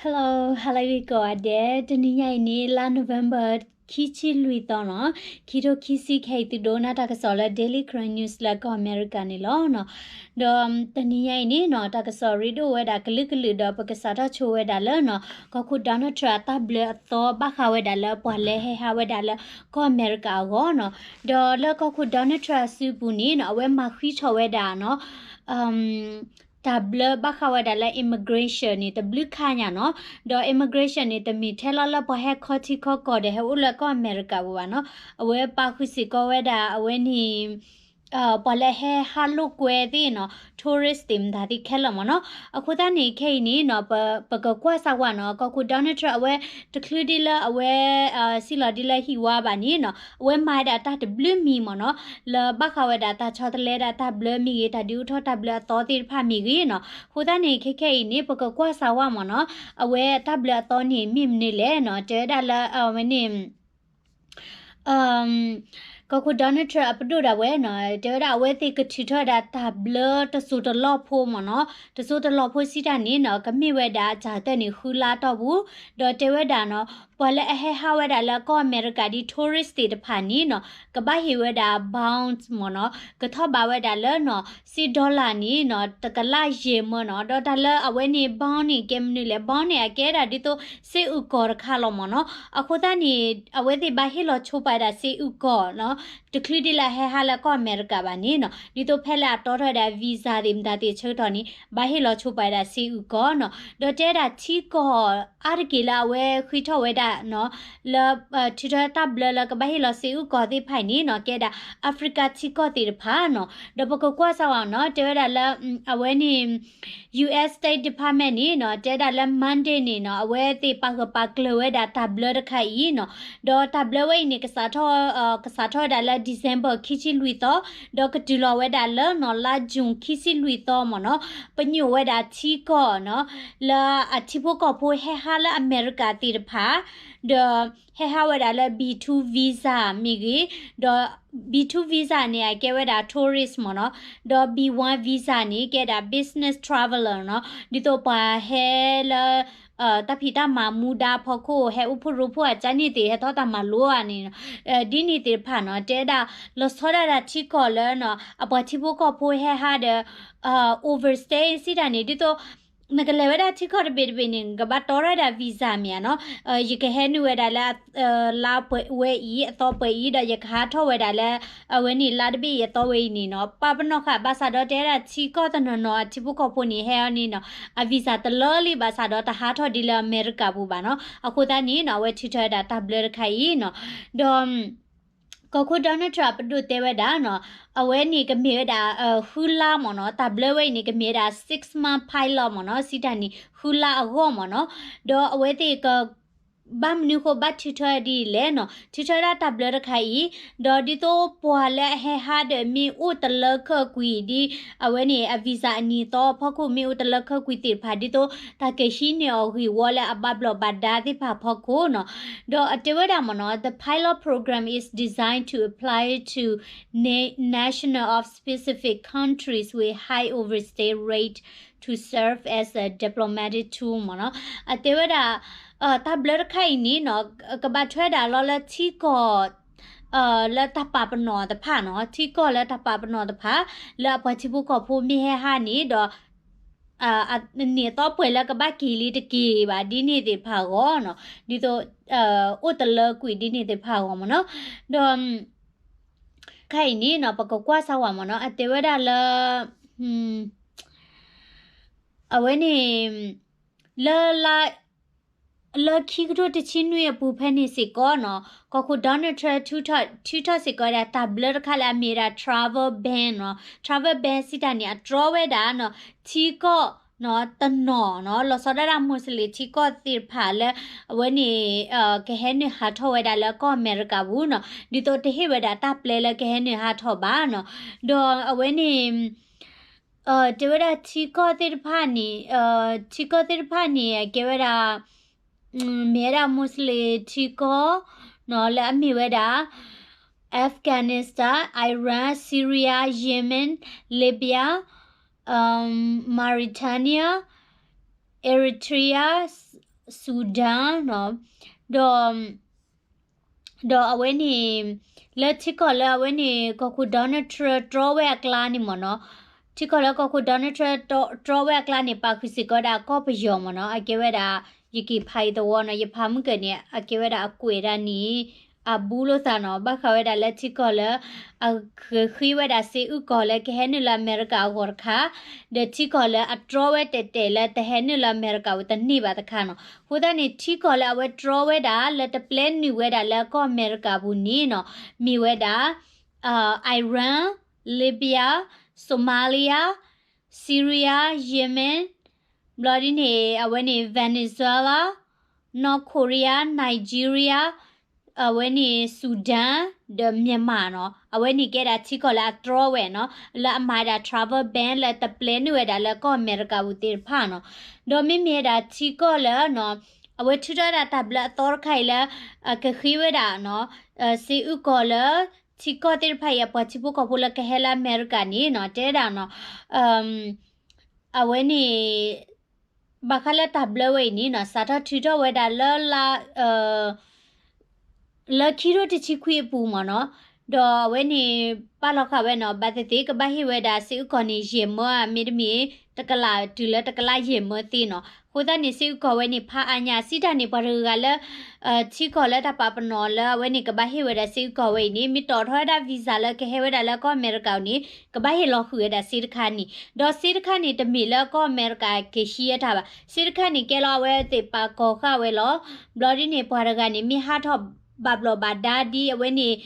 Hello, ဟါလၢဂ့ၤကိးဂၤဒဲး, တနံၤညါအံၤန့ၣ် လါ November ခံဆံလွံၢ်သီနီၤ, ခံထိခံဆံခဲအံၤ သုဒိးနၢ်တၢ်ကစီၣ်လၢ Daily Karen News လၢကီၢ်အမဲရကၤန့ၣ်လီၤနီၤ. ဒီးတနံၤညါအံၤန့ၣ်နီၤ တၢ်ကစီၣ်ရ့ဒိၣ်ဝဲဒၣ်ကလုာ်ကလုာ် ဒီးပကစးထီၣ်ဆိဝဲဒၣ်လၢနီၤ ကီၢ်ခိၣ် Donald Trump အတၢ်ဘျၢအသီ ဘၣ်ဃးဝဲဒၣ်လၢပှၤလၢဟဲဟးဝဲဒၣ်လၢကီၢ်အမဲရကၤအဂီၢ်နီၤ. ဒီးလၢကီၢ်ခိၣ် Donald Trump အစုပူၤန့ၣ်နီၤ အဝဲမၤဃံးထီၣ်ဝဲဒၣ်နီၤ တၢ်ဘျၢဘၣ်ဃးဝဲဒၣ်လၢ immigration န့ၣ် တဘျုးခါညါနီၤ. ဒီး immigration န့ၣ် တမ့ၢ်ထဲလီၤလၢပှၤဟဲခီထံခီကီၢ်ဒီးဟဲအိၣ်လၢကီၢ်အမဲရကၤပူၤဘၣ်နီၤ. အဝဲပာ်ဃုာ်စ့ၢ်ကီးဝဲဒၣ်အဝဲန့ၣ် ပှၤလၢဟဲဟးလိာ်ကွဲသ့ၣ်နီၤ tourist သ့ၣ်မတၤသ့ၣ်ခဲလၢာ်မ့ၢ်နီၤ. အဃိသတးန့ၣ် ခဲအံၤန့ၣ်နီၤ ပကကွၢ်စၢ်ဝဲနီၤ ကီၢ်ခိၣ် Donald Trump အဝဲ တချုးဒ်လၢအဝဲ စံၣ်လီၤဒ်လၢဟံၣ်ဝါဘၣ်န့ၣ်နီၤ အဝဲမၤဝဲဒၣ်တၢ်တဘျုးမံၤမ့ၢ်နီၤ လၢဘၣ်ဃးဝဲဒၣ်တၢ်ဆီတလဲဒၣ်တၢ်ဘျၢမ့ၢ်ဂ့ၤ တၢ်ဒုးအိၣ်ထီၣ်တၢ်ဘျၢအသီသ့ၣ်တဖၣ်မ့ၢ်ဂ့ၤနီၤ. အဃိသတးန့ၣ် ခဲခဲအံၤန့ၣ် ပကကွၢ်စၢ်ဝဲမ့ၢ်နီၤ အဝဲတၢ်ဘျၢအသီန့ၣ် မ့ၢ်မနုၤလဲၣ်နီၤ တဲဝဲဒၣ်လၢအဝဲန့ၣ် ကီၢ်ခိၣ် Donald Trump အပဒိၣ်ဒၣ်ဝဲနီၤ တဲဝဲဒၣ်အဝဲသ့ၣ်ကထုးထီၣ်ဝဲဒၣ်တၢ်ဘျၢတစိၤတလီၢ်ဖိမ့ၢ်နီၤ. တစိၤတလီၢ်ဖိစံးတၢ်န့ၣ်နီၤ ကမ့ၢ်ဝဲဒၣ်အစၢ်တၢၢ်န့ၣ် ဃုလါတီၢ်ပူၤ, ဒီးတဲဝဲဒၣ်နီၤ ပှၤလၢအဟဲဟးဝဲဒၣ်လၢကီၢ်အမဲရကၤဒ် tourist သ့ၣ်တဖၣ်န့ၣ်နီၤ ကဘၣ်ဟ့ၣ်ဝဲဒၣ် bonds မ့ၢ်နီၤ ကထီၣ်ဘးဝဲဒၣ်လၢနီၤ စ့ dollar န့ၣ်နီၤ တကလးယဲၢ်မၢနီၤ. ဒီးတၢ်လၢအဝဲန့ၣ် bond န့ၣ် ကဲမနုၤလဲၣ် bond န့ၣ် အကဲဒၣ်ဒ်သိး စ့အုၣ်ကီၤတခါလီၤမ့ၢ်နီၤ. အဃိသတးန့ၣ် အဝဲသ့ၣ်ဘၣ်ဟ့ၣ်လီၤဆိပာ်ဝဲဒၣ်စ့အုၣ်ကီၤနီၤ တချုးဒ်လၢအဟဲဟးလၢကီၢ်အမဲရကၤဘၣ်န့ၣ်နီၤ ဒ်သိးဖဲလၢအတီထီၣ်ဝဲဒၣ် visa သ့ၣ်မတၤသ့ၣ်ဆၢကတီၢ်န့ၣ် ဘၣ်ဟ့ၣ်လီၤဆိပာ်ဝဲဒၣ်စ့အုၣ်ကီၤနီၤ. ဒီးတဲဒၣ်ထံကီၢ်အါတက့ၢ်လၢအဝဲဃ့ထီၣ်ဝဲဒၣ်နီၤ လၢ ထုးထီၣ်တၢ်ဘျၢလၢကဘၣ်ဟ့ၣ်လီၤစ့အုၣ်ကီၤသ့ၣ်တဖၣ်အံၤန့ၣ်နီၤ ကဲဒၣ် Africa ထံကီၢ်သ့ၣ်တဖၣ်နီၤ. ဒီးပကကွၢ်စၢ်ဝဲနီၤ တဲဝဲဒၣ်လၢ အဝဲန့ၣ် US State Department န့ၣ်နီၤ တဲဒၣ်လၢ Monday န့ၣ်နီၤ အဝဲသ့ၣ်ပာ်ဂၢၢ်ပာ်ကျၢၤဝဲဒၣ်တၢ်ဘျၢတခါအံၤနီၤ. ဒီးတၢ်ဘျၢဝဲအံၤန့ၣ် ကစးထီၣ် ကစးထီၣ်ဝဲဒၣ်လၢ December ခံဆံလွံၢ်သီ, ဒီးကတုၤလီၤဝဲဒၣ်လၢနီၤ လါ June ခံဆံလွံၢ်သီမ့ၢ်နီၤ ပညိၣ်ဝဲဒၣ်ထံကီၢ်နီၤ လၢအထံဖိကီၢ်ဖိဟဲဟးလၢအမဲရကၤသ့ၣ်တဖၣ် ဒီးဟဲဟးဝဲဒၣ်လၢ B two visa မ့ၢ်ဂ့ၤ, ဒီး B two visa န့ၣ် အကဲဝဲဒၣ် tourist မ့ၢ်နီၤ, ဒီး B one visa န့ၣ် ကဲဒၣ် business traveler နီၤ, ဒ်သိးပှၤဟဲလၢ တၢ်ဖံးတၢ်မၤမူဒါဖီခိၣ် ဟဲအိၣ်ဖှိၣ်ရိဖှိၣ်အကါန့ၣ်သ့ၣ် ဟဲထီၣ်တၢ်မၤလိဧါန့ၣ်, ဒ်န့ၣ်သ့ၣ်တဖၣ်နီၤ, တဲဒၣ်လီၤဆီဒၣ်တၢ်ထံကီၢ်လၢနီၤ အပှၤထံဖိကီၢ်ဖိဟဲဟးဒီး overstay စံးတၢ်န့ၣ် ဒ်သိး နကလဲၤဝဲဒၣ်ထံကီၢ်တဘ့ၣ်တဘ့ၣ်န့ၣ် နကဘၣ်တီထီၣ်ဝဲဒၣ် visa မ့ၢ်ဧါနီၤ, ယကဟဲနုာ်ဝဲဒၣ်လၢ လါပှဲၤဝဲအံၤ အသီပှဲၤအံၤ ဒီးယကဟးထီၣ်ဝဲဒၣ်လၢ အဝဲန့ၣ်လါတဘ့ၣ်အံၤအသီဝဲအံၤန့ၣ်နီၤ, ပာ်ပနီၣ်ဃာ်ဘၣ်ဆၣ်ဒီးတဲဒၣ်ထံကီၢ်တနီၤနီၤ အထံဖိကီၢ်ဖိန့ၣ် ဟဲအီၤန့ၣ်နီၤ အ visa တလၢလံ ဘၣ်ဆၣ်ဒီးတဟးထီၣ်ဒ်လၢအမဲရကၤပူၤဘၣ်နီၤ, အဃိသတးန့ၣ်နီၤ အဝဲထုးထီၣ်ဝဲဒၣ်တၢ်ဘျၢတခါအံၤနီၤ, ဒီး ကီၢ်ခိၣ် Donald Trump ပဒိၣ်တဲဝဲဒၣ်နီၤ, အဝဲန့ၣ်ကမ့ၢ်ဝဲဒၣ် ဃုလါမ့ၢ်နီၤ, တၢ်ဘျၢဝဲအံၤန့ၣ် ကမ့ၢ်ဝဲဒၣ် six month pilot မ့ၢ်နီၤ, စံးတၢ်န့ၣ် ဃုလါအဂီၢ်မ့ၢ်နီၤ, ဒီးအဝဲသ့ၣ်က ဘၣ်မနုၤဃိဘၣ်ထုးထီၣ်ဒ်အံၤလဲၣ်နီၤ, ထုးထီၣ်ဝဲဒၣ်တၢ်ဘျၢတခါအံၤ, ဒီးဒ်သိးပှၤလၢအဟဲဟးဒီးမ့ၢ်အိၣ်တလၢခၢၣ်ကွံာ်ဒ် အဝဲန့ၣ် အ visa အနံၤအသီအဖီခိၣ်မ့ၢ်အိၣ်တလၢခၢၣ်ကွံာ်သ့ၣ်တဖၣ် ဒ်သိးတၢ်ကဟံးန့ၢ်အီၤဂ့ၢ်ဝီလၢအဘၣ်ဘျီးဘၣ်ဒါသ့ၣ်တဖၣ်အဖီခိၣ်နီၤ, ဒီးအတဲဝဲဒၣ်မ့ၢ်နီၤ, the pilot program is designed to apply to na-, national of specific countries with high overstay rate to serve as a diplomatic tool မ့ၢ်နီၤ, အတဲဝဲဒၣ် တၢ်ဘျၢတခါအံၤန့ၣ်နီၤ, ကဘၣ်ထွဲဒၣ်လီၤလၢထံကီၢ် လၢတၢ်ပာ်ပနီၣ်တဖၣ်နီၤ, ထံကီၢ်လၢတၢ်ပာ်ပနီၣ်တဖၣ် လၢအပှၤထံဖိကီၢ်ဖိမ့ၢ်ဟဲဟးန့ၣ်ဒီး အနံၤအသီပှဲၤလၢကဘၣ်က့ၤလံတက့ၢ်ဘၣ် ဒ်န့ၣ်သ့ၣ်တဖၣ်အဂီၢ်နီၤ, ဒ်သိး အိၣ်တလၢကွံာ်ဒ်န့ၣ်သ့ၣ်တဖၣ်အဂီၢ်မ့ၢ်နီၤ, ဒီး ခါအံၤန့ၣ်နီၤ ပကကွၢ်စၢ်ဝဲမ့ၢ်နီၤ, အတဲဝဲဒၣ်လၢ အဝဲန့ၣ် လၢ လၢခံကထိတဆံနွံအပူၤဖဲန့ၣ်စ့ၢ်ကီးနီၤ, ကီၢ်ခိၣ် Donald Trump ထုးထီၣ်စ့ၢ်ကီးဒၣ်တၢ်ဘျၢတခါလၢအမ့ၢ်ဝဲဒၣ် travel ban နီၤ, travel ban စံးတၢ်န့ၣ် အတြီဝဲဒၣ်နီၤ ထံကီၢ်နီၤ တနီၤနီၤ လီၤဆီဒၣ်တၢ် Muslim ထံကီၢ်သ့ၣ်တဖၣ်လၢ အဝဲန့ၣ် ကဟဲနုာ်ဟးထီၣ်ဝဲဒၣ်လၢကီၢ်အမဲရကၤပူၤနီၤ, ဒ်သိးတဟ့ၣ်ဝဲဒၣ်တၢ်ပျဲလၢကဟဲနုာ်ဟးထီၣ်ဘၣ်နီၤ, ဒီးအဝဲန့ၣ် တဲဝဲဒၣ်ထံကီၢ်သ့ၣ်တဖၣ်န့ၣ် ထံကီၢ်သ့ၣ်တဖၣ်န့ၣ် အကဲဝဲဒၣ် မ့ၢ်ဝဲဒၣ် Muslim ထံကီၢ်နီၤ လၢအမ့ၢ်ဝဲဒၣ် Afghanistan, Iran, Syria, Yemen, Libya, Mauritania, Eritrea, Sudan နီၤ, ဒီး ဒီးအဝဲန့ၣ် လၢထံကီၢ်လၢအဝဲန့ၣ် ကီၢ်ခိၣ် Donald Trump တြီဝဲအကျါန့ၣ်မ့ၢ်နီၤ, ထံကီၢ်လၢကီၢ်ခိၣ် Donald Trump တြီဝဲအကျါန့ၣ် ပာ်ဃုာ်စ့ၢ်ကီးဝဲဒၣ်ကီၢ်ပယီၤမ့ၢ်နီၤ, အကဲဝဲဒၣ် ယက့ၤဖးအံၤသဝီနီၤ, ယဖးမုၢ်ကၢၢ်န့ၣ် အကဲဝဲဒၣ်အကွဲးဒၣ်န့ၣ် အဘူးလိာ်သးနီၤ, ဘၣ်ဃးဝဲဒၣ်လၢထံကီၢ်လၢ အကဃ့ဝဲဒၣ်စ့အုၣ်ကီၤလၢကဟဲနုာ်လၢအမဲရကၤအဂီၢ်တခါ, ဒီးထံကီၢ်လၢအတြီဝဲတဲာ်တဲာ်လၢတဟဲနုာ်လၢအမဲရကၤအအိၣ်တန့ၢ်ဘၣ်တခါနီၤ. အဃိသတးန့ၣ် ထံကီၢ်လၢအဝဲတြီဝဲဒၣ်လၢတပျဲနုာ်ဝဲဒၣ်လၢကီၢ်အမဲရကၤအပူၤန့ၣ်နီၤ, မ့ၢ်ဝဲဒၣ် Iran, Libya, Somalia, Syria, Yemen, ဘျီဒ်န့ၣ် အဝဲန့ၣ် Venezuela, North Korea, Nigeria, အဝဲန့ၣ် Sudan ဒီး Myanmar နီၤ, အဝဲန့ၣ်ကဲဒၣ်ထံကီၢ်လၢအတြီဝဲနီၤ, လၢအမၤဒၣ် travel ban လၢတပျဲနုာ်ဝဲဒၣ်လၢကီၢ်အမဲရကၤပူၤသ့ၣ်တဖၣ်နီၤ. ဒီးမ့မ့ၢ်ဝဲဒၣ်ထံကီၢ်လၢနီၤ, အဝဲထုးထီၣ်ဝဲဒၣ်တၢ်ဘျၢအသီတခါအံၤလၢ အကဃ့ဝဲဒၣ်နီၤ, စ့အုၣ်ကီၤလၢ ထံကီၢ်သ့ၣ်တဖၣ်အံၤ အပှၤထံဖိကီၢ်ဖိလၢကဟဲလၢအမဲရကၤန့ၣ်နီၤ, တဲဒၣ်နီၤ, အဝဲန့ၣ် ဘၣ်ဃးလၢတၢ်ဘျၢဝဲအံၤန့ၣ်နီၤ, စးထီၣ်ထုးထီၣ်ဝဲဒၣ်လၢ လၢခံထိတဆံခွံအပူၤမ့ၢ်နီၤ, ဒီးအဝဲန့ၣ် ပာ်လီၤဃာ်ဝဲနီၤ, ဘၣ်သ့ၣ်သ့ၣ်ကဘၣ်ဟ့ၣ်ဝဲဒၣ်စ့အုၣ်ကီၤန့ၣ် ယဲၢ်မၢဧါ, မ့တမ့ၢ် တကလးတုၤလၢတကလးယဲၢ်မၢသ့နီၤ. အဃိသတးန့ၣ် စ့အုၣ်ကီၤဝဲန့ၣ် ဖးအါညါ စံးတၢ်န့ၣ် ပှၤတဂၤဂၤလၢ ထံကီၢ်လၢတၢ်ပာ်ပနီၣ်လၢအဝဲန့ၣ် ကဘၣ်ဟ့ၣ်ဝဲဒၣ်စ့အုၣ်ကီၤဝဲအံၤန့ၣ် မ့ၢ်တီၣ်ထီၣ်ဝဲဒၣ် visa လၢကဟဲဝဲဒၣ်လၢကီၢ်အမဲရကၤအအိၣ်န့ၣ် ကဘၣ်ဟ့ၣ်လီၤဃုာ်ဝဲဒၣ်စ့တခါန့ၣ်, ဒီးစ့တခါန့ၣ် တမ့ၢ်လၢကီၢ်အမဲရကၤကဟံးအတၢ်ဘၣ်, စ့တခါန့ၣ် ကဲလီၤအဝဲသ့ၣ်ပာ်ကီၤဃာ်ဝဲလီၤ. ဘျီဒ်န့ၣ် ပှၤတဂၤန့ၣ် မ့ၢ်ဟးထီၣ်ဘၣ်ဘျီးဘၣ်ဒါဒ်အဝဲန့ၣ်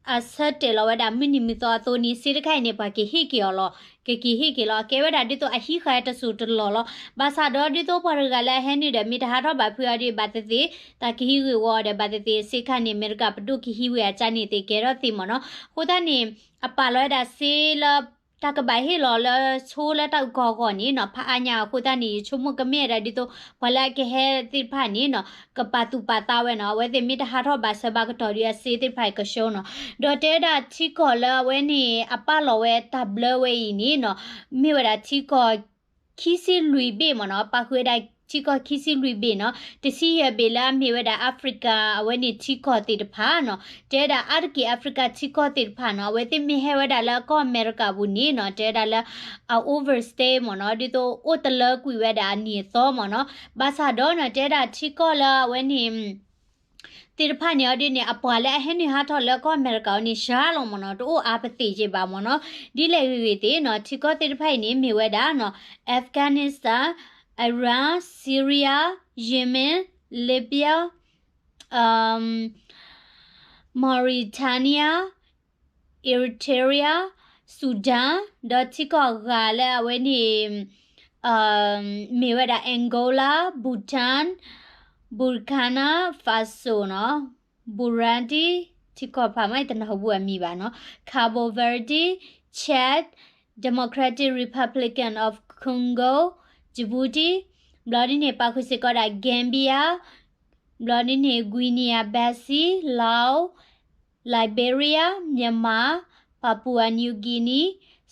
အဆၢတဲာ်လီၤဝဲဒၣ်မုၢ်နံၤမုၢ်သီအသိးန့ၣ် စ့တခါအံၤန့ၣ် ပှၤကဟ့ၣ်က့ၤအီၤလီၤ, ကက့ၤဟ့ၣ်က့ၤလီၤ. အကဲဝဲဒၣ်ဒ်သိးအဟံးဃာ်တစိၢ်တလီၢ်လီၤ. ဘၣ်ဆၣ်ဒီး ဒ်သိးပှၤတဂၤလၢအဟဲနုာ်ဒီး မ့ၢ်တဟးထီၣ်ဘၣ်ဖုးအီၤဒီး ဘၣ်သ့ၣ်သ့ၣ် တၢ်ကဟံးဂ့ၢ်ဝီဒီး ဘၣ်သ့ၣ်သ့ၣ် စ့တခါန့ၣ် အမဲရကၤပဒိၣ်ကဟံးဝဲအကါန့ၣ်သ့ၣ် ကဲထီၣ်သ့မ့ၢ်နီၤ. အဃိသတးန့ၣ် အပာ်လီၤဝဲဒၣ်စ့လၢ တၢ်ကဘၣ်ဟ့ၣ်လီၤလၢဆိလၢတၢ်အုၣ်ကီၤအဂီၢ်န့ၣ်နီၤ, ဖးအါညါအဃိသတးန့ၣ် ယဆိကမိၣ်ကမ့ၢ်ဝဲဒၣ်ဒ်သိး ပှၤလၢအကဟဲသ့ၣ်တဖၣ်န့ၣ်နီၤ ကပာ်သူၣ်ပာ်သးဝဲနီၤ, အဝဲသ့ၣ်မ့ၢ်တဟးထီၣ်ဘၣ်ဆၢဘၣ်ကတီၢ်ဒီးအစ့သ့ၣ်တဖၣ်ကဆှီနီၤ. ဒီးတဲဝဲဒၣ်ထံကီၢ်လၢအဝဲန့ၣ် အပာ်လီၤဝဲတၢ်ဘျၢဝဲအံၤန့ၣ်နီၤ, မ့ၢ်ဝဲဒၣ်ထံကီၢ် ခံဆံလွံၢ်ဘ့ၣ်မ့ၢ်နီၤ, ပာ်ဃုာ်ဝဲဒၣ်ထံကီၢ်ခံဆံလွံၢ်ဘ့ၣ်နီၤ, တဆံယဲၢ်ဘ့ၣ်လၢအမ့ၢ်ဝဲဒၣ် Africa အဝဲန့ၣ်ထံကီၢ်သ့ၣ်တဖၣ်နီၤ, တဲဝဲဒၣ်အါတက့ၢ် Africa ထံကီၢ်သ့ၣ်တဖၣ်နီၤ, အဝဲသ့ၣ်မ့ၢ်ဟဲဝဲဒၣ်လၢကီၢ်အမဲရကၤပူၤန့ၣ်နီၤ, တဲဝဲဒၣ်လၢ အ overstay မ့ၢ်နီၤ, ဒ်သိးအိၣ်တလၢကွံာ်ဝဲဒၣ်အနံၤအသီမ့ၢ်နီၤ, ဘၣ်ဆၣ်ဒီးနီၤ တဲဝဲဒၣ်ထံကီၢ်လၢအဝဲန့ၣ် သ့ၣ်တဖၣ်န့ၣ်အီၤဒ်န့ၣ် အပှၤလၢအဟဲနုာ်ဟးထီၣ်လၢကီၢ်အမဲရကၤအီၤန့ၣ် စှၤလီၤမ့ၢ်နီၤ, တအိၣ်အါပသ့ၣ်ယဲၢ်ဘၣ်မ့ၢ်နီၤ, ဒ်လဲၣ်ဂ့ၤဂ့ၤသ့ၣ်နီၤ, ထံကီၢ်သ့ၣ်တဖၣ်အံၤန့ၣ် မ့ၢ်ဝဲဒၣ်နီၤ Afghanistan, Iran, Syria, Yemen, Libya, Mauritania, Eritrea, Sudan, ဒီးထံကီၢ်အဂၤလၢအဝဲန့ၣ် မ့ၢ်ဝဲဒၣ် Angola, Bhutan, Burkina Faso နီၤ, Burundi, ထံကီၢ်ဖးမး တနၢ်ဟူဘူးအမံၤဘၣ်နီၤ, Cabo Verde, Chad, Democratic Republic of Congo, Djibouti, ဘျီဒ်န့ၣ် ပာ်ဃုာ်စ့ၢ်ကီးဒၣ် Gambia, ဘျီဒ်န့ၣ် Guinea-Bissau, Laos, Liberia, Myanmar, Papua New Guinea,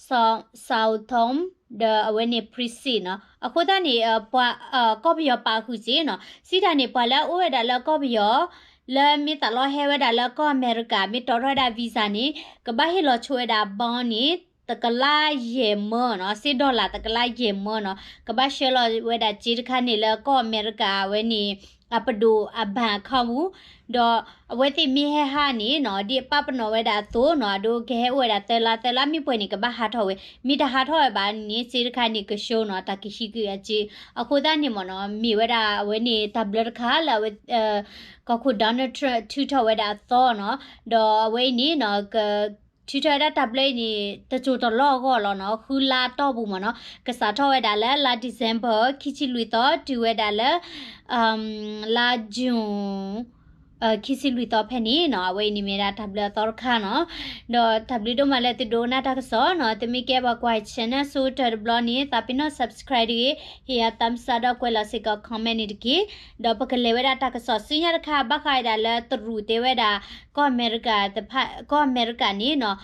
Sao- Sao Tome ဒီးအဝဲန့ၣ် Principe နီၤ. အဃိသတးန့ၣ် ပှၤ ကီၢ်ပယီၤပာ်ဃုာ်စ့ၢ်နီၤ. စံးတၢ်န့ၣ် ပှၤလၢအအိၣ်ဝဲဒၣ်လၢကီၢ်ပယီၤ လၢမ့ၢ်သးလီဟဲဝဲဒၣ်လၢကီၢ်အမဲရကၤ မ့ၢ်တီၣ်ထီၣ်ဝဲဒၣ် visa န့ၣ် ကဘၣ်ဟ့ၣ်လီၤဆိဝဲဒၣ် bond န့ၣ် တကလးယဲၢ်မၢနီၤ, စ့ dollar တကလးယဲၢ်မၢနီၤ. ကဘၣ်ဆှၢလီၤဝဲဒၣ်စ့တခါန့ၣ် လၢကီၢ်အမဲရကၤအဝဲန့၁ၣ် အပဒိၣ်အ bank account ပူၤ, ဒီးအဝဲသ့ၣ်မ့ၢ်ဟဲဟးန့ၣ်နီၤ ဒ်အပာ်ပနီၣ်ဝဲဒၣ်အသိးနီၤ, အဒိကဟဲအိၣ်ဝဲဒၣ်သၢလါ, သၢလါမ့ၢ်ပှဲၤန့ၣ် ကဘၣ်ဟးထီၣ်ဝဲ, မ့ၢ်တဟးထီၣ်ဝဲဘၣ်န့ၣ် စ့တခါန့ၣ်ကဆှၢနီၤ, တၢ်ကဟံးကွံာ်အစ့. အဃိသတးန့ၣ်မ့ၢ်နီၤ မ့ၢ်ဝဲဒၣ်အဝဲန့ၣ်တၢ်ဘျၢတခါလၢအဝဲ ကီၢ်ခိၣ် Donald Trump ထုးထီၣ်ဝဲဒၣ်အသီနီၤ, ဒီးအဝဲအံၤန့ၣ်နီၤ က ထုးထီၣ်ဝဲဒၣ်တၢ်ဘျၢအံၤန့ၣ် တစိၢ်တလီၢ်အဂီၢ်လီၤနီၤ, ဃုလါအတီၢ်ပူၤမ့ၢ်နီၤ, ကစးထီၣ်ဝဲဒၣ်လၢလါ December ခံဆံလွံၢ်သီ တုၤဝဲဒၣ်လၢ လါ June ခံဆံလွံၢ်သီဖဲန့ၣ်နီၤ. အဝဲအံၤန့ၣ်မ့ၢ်ဒၣ်တၢ်ဘျၢအသီတခါနီၤ. ဒီးတၢ်ဘျုးဒိၣ်မးလၢသုဒိကနၣ်တၢ်ကစီၣ်နီၤ. သုမ့ၢ်ကဲပှၤကွၢ် channel ဆိကတၢၢ်တဘျီန့ၣ် သးပ့ၤနီၣ် subscribe တဂ့ၤ, ဟ့ၣ်ယၤ thumbs up ဒီးကွဲးလီၤစ့ၢ်ကီး comment န့ၣ်တက့ၢ်. ဒီးပကလဲၤဝဲဒၣ်တၢ်ကစီၣ်ဆူညါတခါ ဘၣ်ဃးဝဲဒၣ်လၢတရူးတဲဝဲဒၣ် ကီၢ်အမဲရကၤတဖၣ်, ကီၢ်အမဲရကၤန့ၣ်နီၤ နုာ်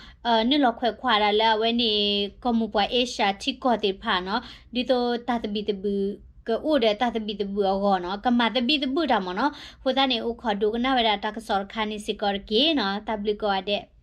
လီၤခွဲးခွါဒၣ်လၢအဝဲန့ၣ် ကီၢ်မိၢ်ပှၢ်အ့ရှၢၣ်ထံကီၢ်သ့ၣ်တဖၣ်နီၤ, ဒ်သိးတၢ်သဘံၣ်သဘုၣ် ကအိၣ်ဒီးတၢ်သဘံၣ်သဘုၣ်အဂီၢ်နီၤ, ကမၤသဘံၣ်သဘုၣ်တၢ်မ့ၢ်နီၤ. အဃိသတးန့ၣ် အိၣ်ခိးဒိကနၣ်ဝဲဒၣ်တၢ်ကစီၣ်တခါန့ၣ်စ့ၢ်ကီးတက့ၢ်နီၤ. တၢ်ဘျုးကိးဂၤဒဲး.